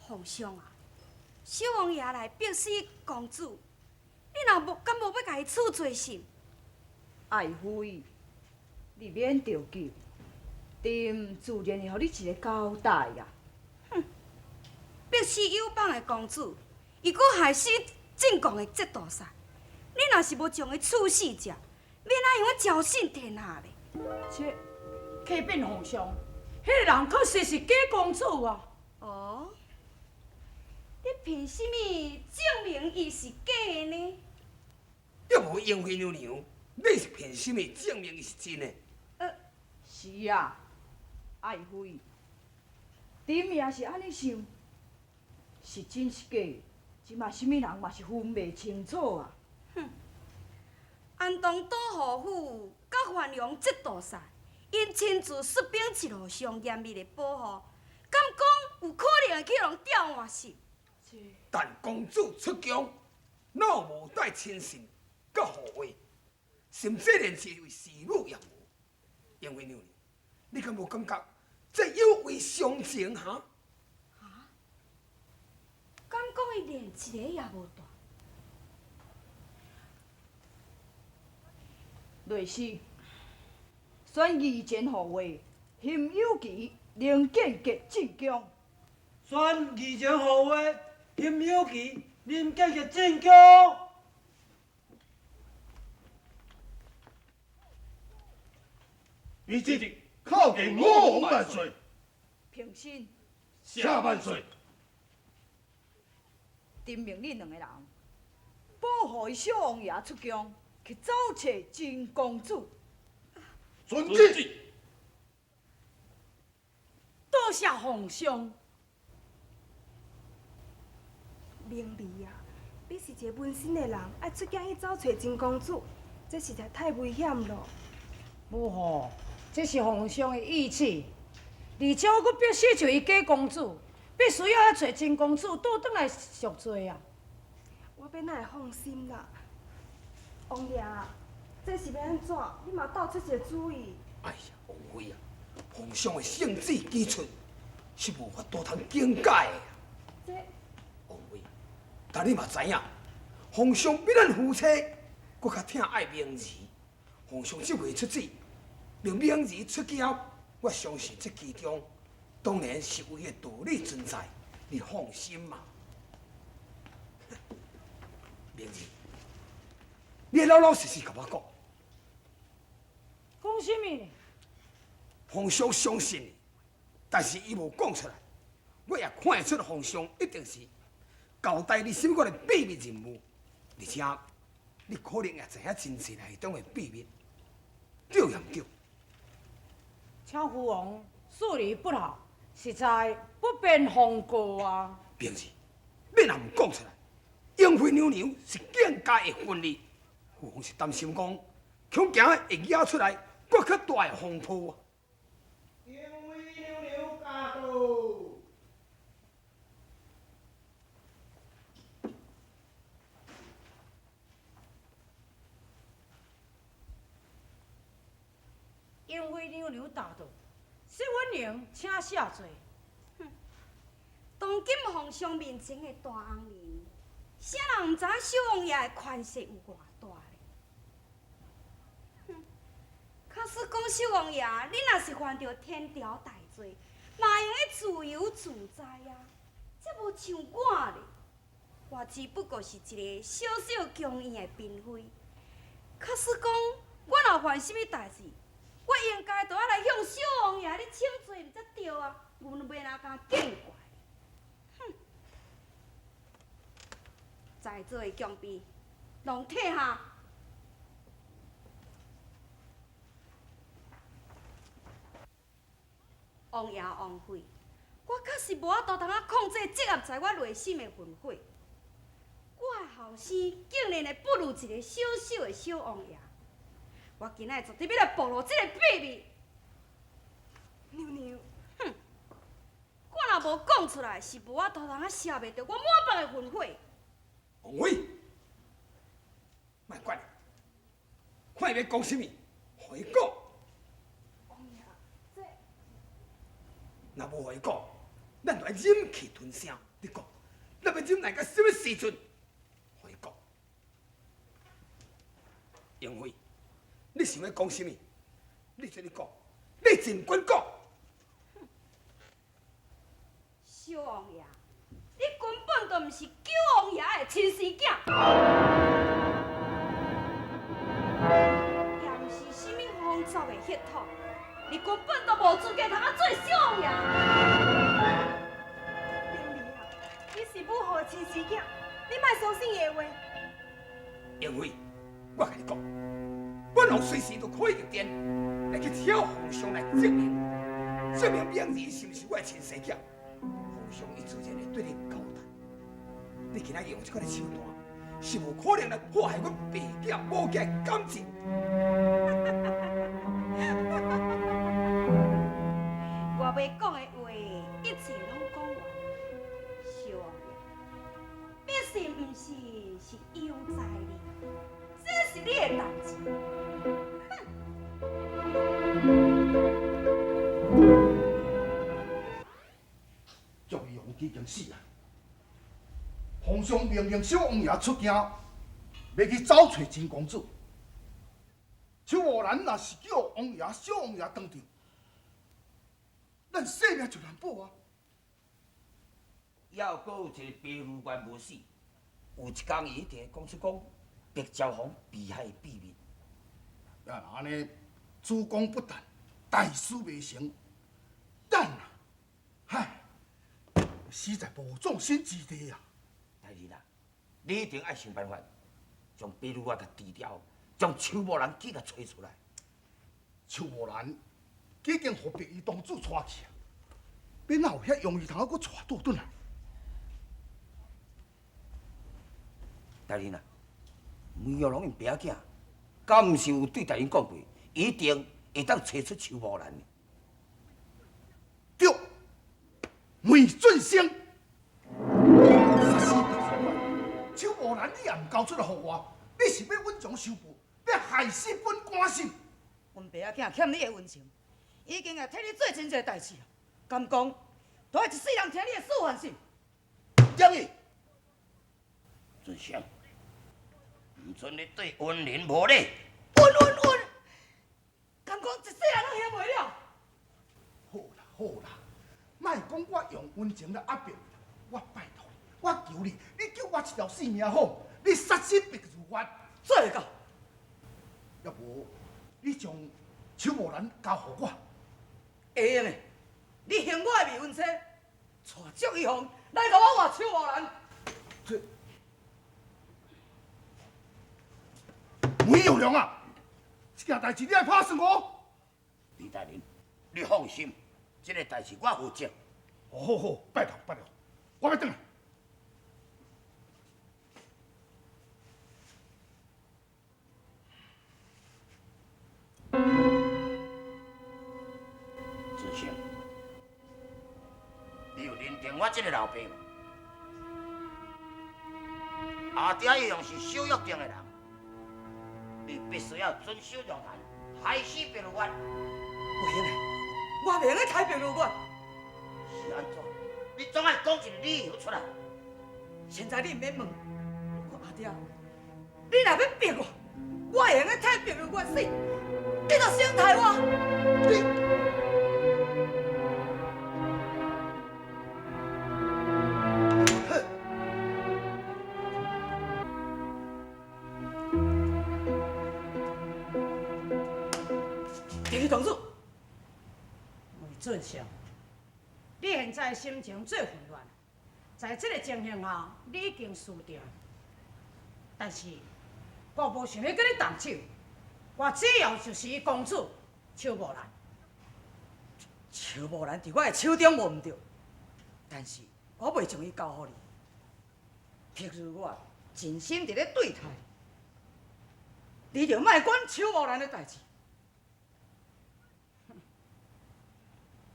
皇上啊，小王爷来逼死公主，你若無敢無欲共伊處罪是？愛妃，你免著急，朕自然會予你一個交代啊。哼，逼死友邦的公主，伊閣害死進貢的節度使，你若是無將伊處死者，欲按樣昭信天下咧？這啟稟皇上，彼個人確實是假公子啊！哦，你憑啥物證明伊是假的呢？猶無英妃娘娘，你是憑啥物證明伊是真的？是啊，愛妃，朕也是按呢想，是真是假，這馬啥物人嘛是分袂清楚啊！哼，安東都護府佮范陽節度使，𪜶親自率兵一路上嚴密的保護，敢講有可能會去予人調換是？但公主出宮，哪有無帶親信佮護衛，甚至連一位侍女也無。英妃娘娘，你敢無感覺這有違常情哈？啊？敢講伊連一个也無帶？內侍，選御前護衛邢有其、林建杰進宮。選御前護衛邢有其、林建杰進宮。卑職叩見吾皇萬歲。平身。謝萬歲。任命恁兩个人，保護伊小王爺出宮去走揣真公主。遵旨。多謝皇上。明麗啊，你是一個文身的人，愛出京去走揣真公主，這實在太危險了。無吼，這是皇上的意志，而且閣逼死一位假公主，必須要來揣真公主倒轉來贖罪啊！我欲哪會放心啦？王爺，這是欲按怎？你嘛鬥出一个主意。哎呀，王妃啊，皇上的聖旨既出，是無法度通更改的。這，王妃，但你嘛知影，皇上比咱夫妻閣較疼愛明兒。皇上這回出旨，命明兒出京，我相信這其中當然是有伊的道理存在，你放心嘛。明兒，你老老實實共我講。講啥物？皇上相信你，但是伊無講出來，我也看會出皇上一定是交代你啥物款的秘密任務，而且你可能也知影真濟內中的秘密，對抑毋對？請父王處理不好，實在不便奉告啊。明兒，你若毋講出來，英妃娘娘是更加會恨你。父王是擔心講，恐驚會惹出來閣較大的風波啊。英妃娘娘駕到。英妃娘娘駕到，釋允玲請下座。哼，當今皇上面前的大紅人，啥人毋知影小王爺的權勢有偌大咧？哼，假使講小王爺，你若是犯著天條大罪，嘛會用得自由自在啊！這無像我咧，我只不過是一個小小宮院的嬪妃。假使講我若犯啥物代誌，我應該著愛來向小王爺你請罪，毋才對啊！阮欲按怎見怪？哼！在座的宮婢，攏退下。王爺王妃，我確實無法度通啊控制積壓在我內心的憤火。我的後生竟然會不如一個小小的小王爺。我今仔日絕對欲來暴露這个秘密。娘娘，哼！我若無講出來，是無法度通啊消袂著我滿腹的憤火。王妃，莫管，看伊欲講啥物，予伊講。王爺，這若無予伊講，咱就愛忍氣吞聲，你讲，咱要忍耐到什麼時陣？予伊講。英妃，你想欲講啥物？你這裡講，你盡管講。小王爺，你根本就毋是九王爺的親生囝，也毋是啥物皇族的血統，你根本就無資格通啊做小王爺。明兒啊，你是母后的親生囝，你莫相信伊的話。英妃，我共你講，阮王隨時都可以入殿來去請皇上來證明，證明明兒是毋是我的親生囝。皇上伊自然會對你交代。你今仔日用這款的手段，是無可能來破壞阮爸囝母囝的感情。我欲講的話，一切攏講完。小王爺，欲信毋信是由在你，這是你的代誌。哼！祝伊王已經死啊！皇上命令小王爺出京，欲去走揣真公主。邱無蘭若是叫王爺、小王爺當著，咱性命就難保啊！猶閣有一个白如願無死，有一工伊一定會講出講白朝紅被害的秘密。啊，按呢，主公不但大事未成，咱啊，唉，死在無葬身之地啊！大人啊，你一定愛想辦法，將白如願共除掉，將邱無蘭去共揣出來。邱無蘭已經予白衣公主帶去啊，欲哪有遐容易通啊閣帶倒轉來？大人啊，梅玉龍𪜶爸仔囝，敢毋是有對大人講過，一定會當揣出邱無蘭的？對，梅俊生，殺死白如願，邱無蘭你也毋交出來予我，你是欲恩情相報，欲害死本官心？阮爸仔囝欠你的恩情，已經會替你做真濟代誌啊！敢講，都愛一世人聽你的使喚是？點去？俊生，毋准你對恩人無禮！恩恩恩，敢講一世人攏還袂了？好啦好啦，莫講我用溫情來壓迫你，我拜託你，我求你，你救我一條性命好，你殺死白如願，做會到。抑無，你將邱無蘭交予我，會用的。你還我的未婚妻，帶祝玉鳳來共我換邱無蘭。這梅玉良啊，這件代誌你愛拍算哦。李大人，你放心，這个代誌我負責。好好，拜託拜託，我欲轉來。子祥，你有認定我這个老爸無？阿爹一向是守約定的人，你必須要遵守諾言，害死白如願。袂用的，我袂用得刣白如願。是按怎？你總愛講一个理由出來。現在你毋免問，我阿爹，你若欲逼我，我會用得刣白如願死，你就先刣我。你。同志，梅俊生，你現在心情最混亂，在這个情形下，你已經輸定。但是，我無想欲佮你動手，我只要就是伊公主邱無蘭。邱無蘭佇我的手中無毋對，但是我袂將伊交予你。譬如我盡心佇咧對待你，你就莫管邱無蘭的代誌。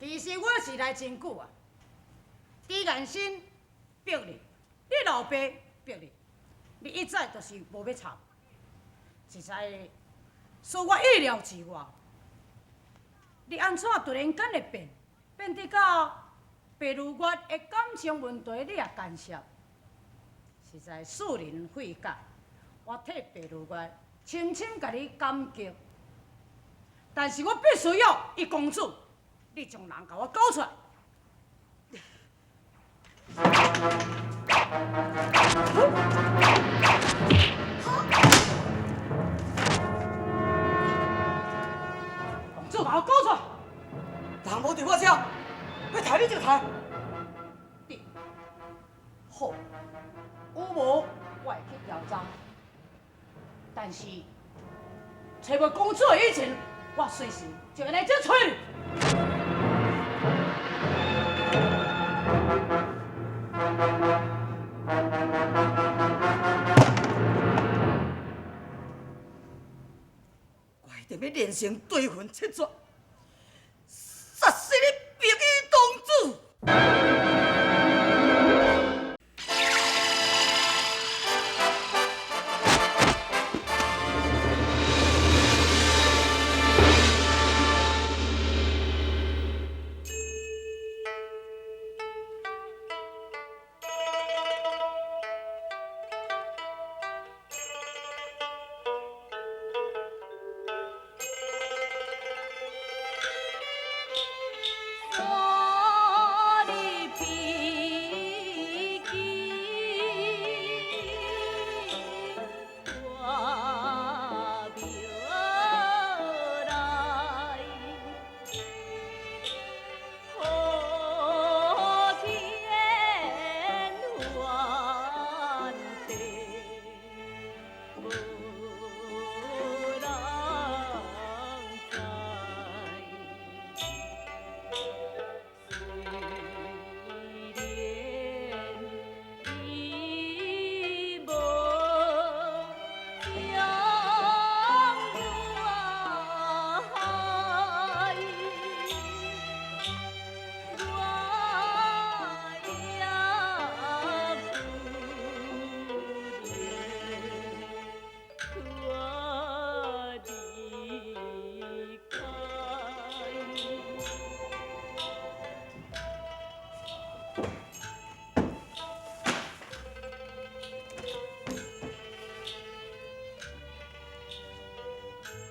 其實我是來真久啊，朱顏新逼你，你老爸逼你，你一再就是無欲插，實在出我意料之外。你按怎突然間會變，變得到白如月的感情问题你也干涉，实在使人费解。我替白如月深深共你感激，但是我必须要伊公主，你将人共我交出来。公主，共我交出来！人无伫我遮，欲刣你就刣。你好，有无我会去调查，但是揣无公主的以前，我随时就会来这揣你。我一定欲练成追魂七绝，杀死你白衣公主！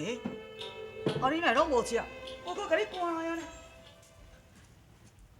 欸，啊你哪会拢无食？我阁共你搬来啊呢。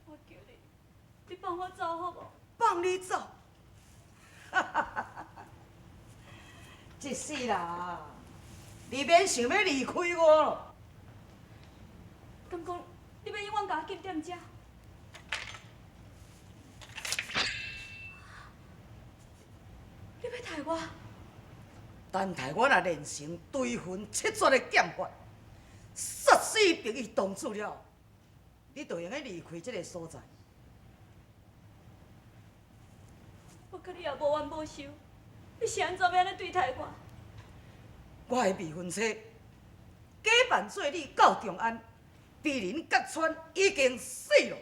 我求你，你放我走好无？放你走？这世人，你免想欲离开我咯。敢讲你欲永远共我禁踮遮？你欲刣我？等待我若练成追魂七绝的剑法，杀死白衣公主了，你就用得离开这个所在。我佮你也无冤无仇，你是按怎欲按呢对待我？我的未婚妻假扮做你到长安，被人揭穿，已经死了。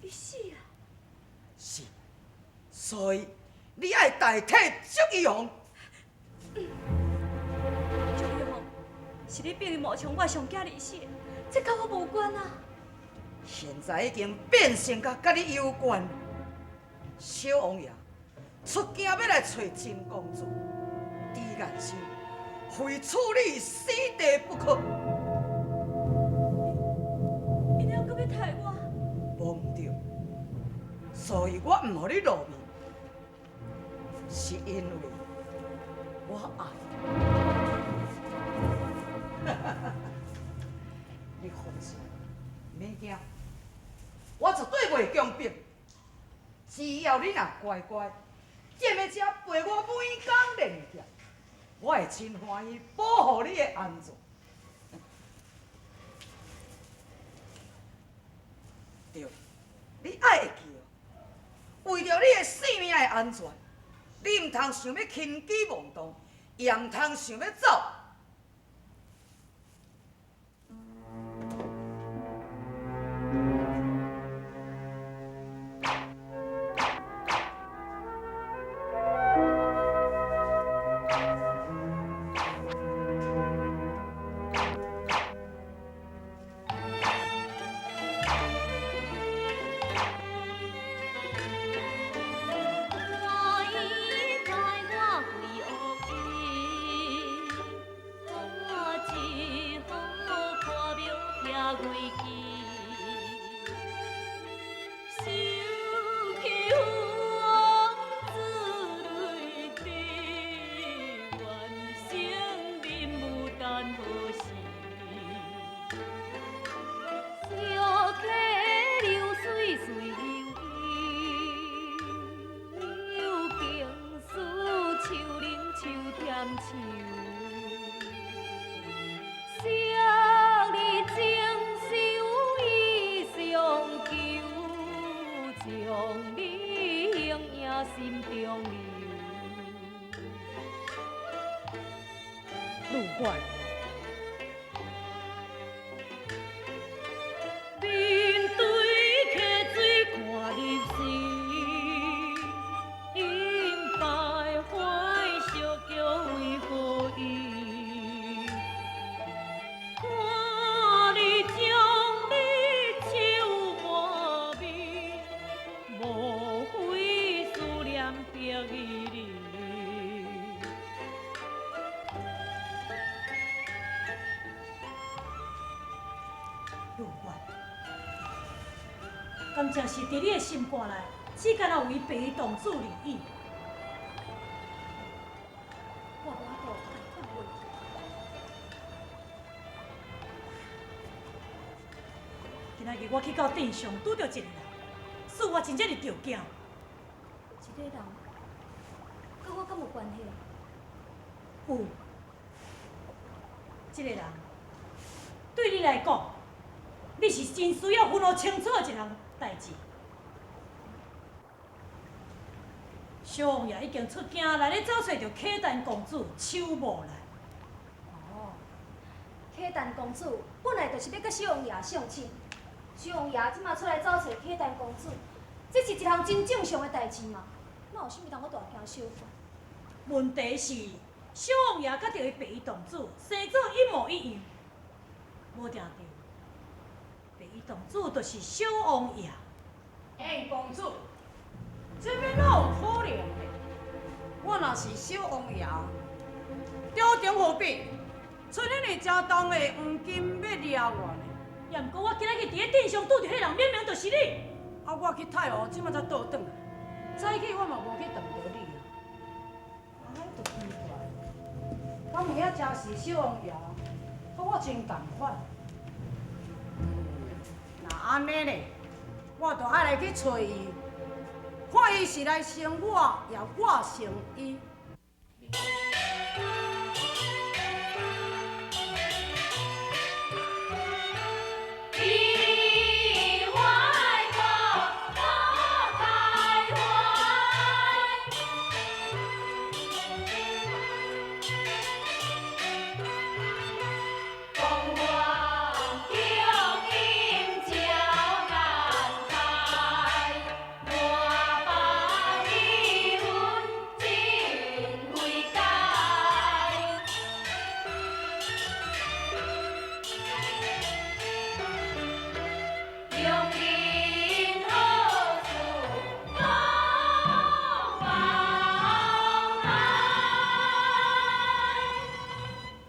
伊死啊？是，所以。你爱代替祝玉红。祝玉红是你逼伊冒充我上囝儿死的，这佮我无关啊。现在已经变成佮佮你有关。小王爷出京欲来揣真公主，朱元璋非处你死地不可。𪜶犹阁欲刣我？无毋对，所以我毋予你露面。是因为我爱你，你放心，免惊，我绝对袂强迫。只要你若乖乖，踮咧遮陪我每工练剑，我会真欢喜保护你的安全。对，你爱会记哦，为著你的性命的安全。你毋通想欲轻举妄动，也毋通想欲走。危機，想起王子淚滴，完成任務等何時？小溪流水隨悠悠，情思樹奶樹添樹。昔日情仇已相求，將你形影心中留。陆冠。面對溪水看入時，因徘徊相叫為何意？看你將你手滿面，無非思念白衣人。陆冠，敢真是佇你的心肝內，只敢若為白衣公子而已。我無法度解決問題。今仔日我去到鎮上，拄著一個人，使我真正是著驚。這個人，佮我敢有關係？有，這個人對你來講，你是真需要分予清楚的一項代誌。小王爺已經出京來咧，走揣著契丹公主邱木蘭。哦，契丹公主本來就是欲佮小王爺相親，小王爺這馬出來走揣契丹公主，這是一項真正常的代誌嘛，哪有啥物通閣大驚小怪？問題是，小王爺佮著伊白衣公主生做一模一樣，無定著。白衣公主就是小王爺。燕公主，這欲哪有可能呢？我若是小王爺，朝廷何必出遐爾誠重的黃金欲掠我呢？也毋過我今仔日佇咧鎮上拄著彼人，明明就是你。啊，我去太湖，這馬才倒轉來，早起我嘛無去撞著你啊。啊，彼就奇怪，敢有影誠是小王爺，佮我真仝款。若按呢咧，我就愛來去揣伊，看伊是來成我，抑我成伊。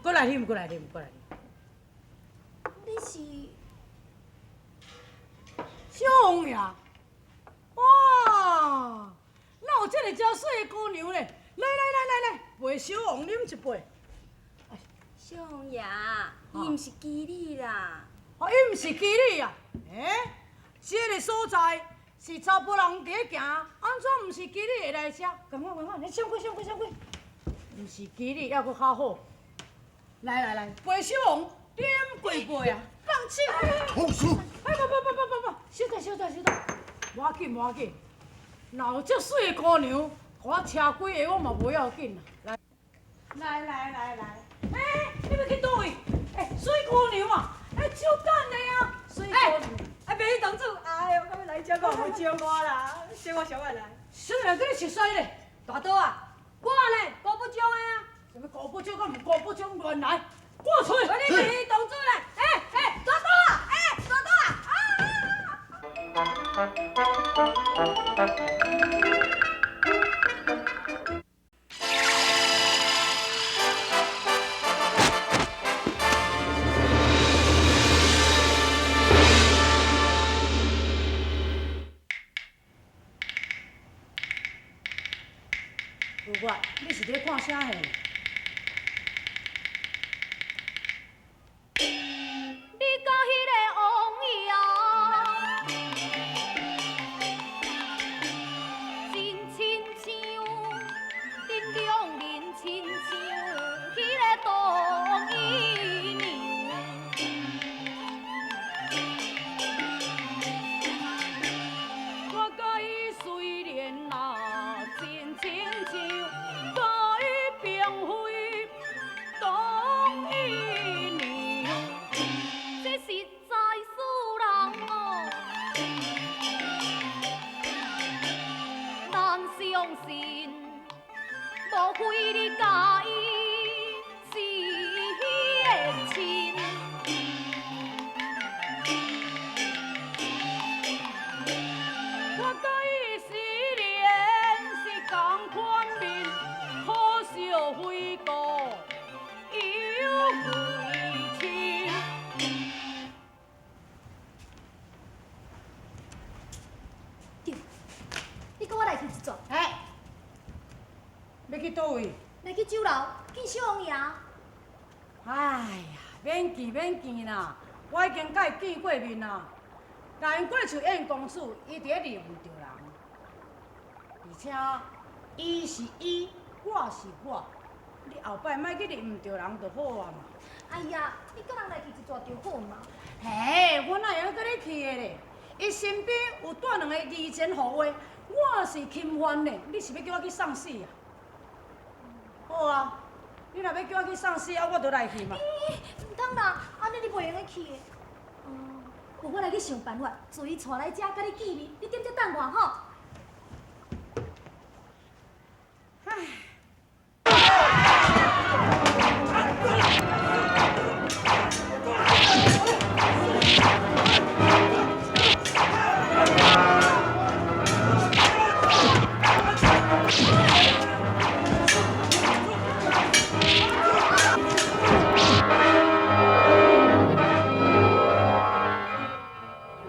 過來啉，過來啉，過來啉。你是小王爺？哇，哪有這个遮媠的姑娘咧？來來來來來，陪小王啉一杯。小王爺，伊毋是妓女啦。哦，伊毋是妓女啊？欸，這个所在是查埔人佇咧行，按怎毋是妓女會來遮？仝款仝款，你閃開閃開閃開，毋是妓女，猶閣較好。來來來，陪小王啉幾杯啊！放手！好事！哎，不不不不不不，小等小等小等，無要緊無要緊，若有這媠的姑娘，予我車幾个我嘛無要緊啦。來來來來來，欸，你欲去佗位？欸，媠姑娘啊，欸，稍等下啊，媠姑娘。啊，白衣公主，哎呦，敢欲來這閣有招我啦，小我小我來。啥人佮你熟似咧？大刀啊，我呢，高不中的啊。啥物高不中，佮毋高不中，亂來！我揣。你白衣公主咧，欸欸，大刀啊，欸，大刀啊，啊！月，你是咧看啥戏？你佮彼个王爷真亲像，恁两人亲像彼个杜姨娘。我佮伊虽然啊真亲像，佮伊并非同姨娘。这实在使人哦难相信，莫非你佮伊是彼个亲？我佮伊虽然是仝款面，可惜非故犹非亲。对，你佮我来去一转。哎，欲去佗位？来去酒楼见小王爷。哎呀，免见免见啦，我已经佮伊见过面啦。若因过厝燕公子，伊伫咧认毋著人，而且伊是伊，我是我，你后摆莫去认毋著人就好啊嘛。哎呀，你佮人来去一逝就好嘛。嘿，我哪会用佮你去的咧？伊身边有带两个义前护卫，我是钦犯咧，你是欲叫我去送死啊？好啊，你若欲叫我去送死，啊，我就来去嘛。毋通啦，按呢你袂用得去的。哦，无我来去想办法，做伊带来遮佮你见面，你踮遮等我吼。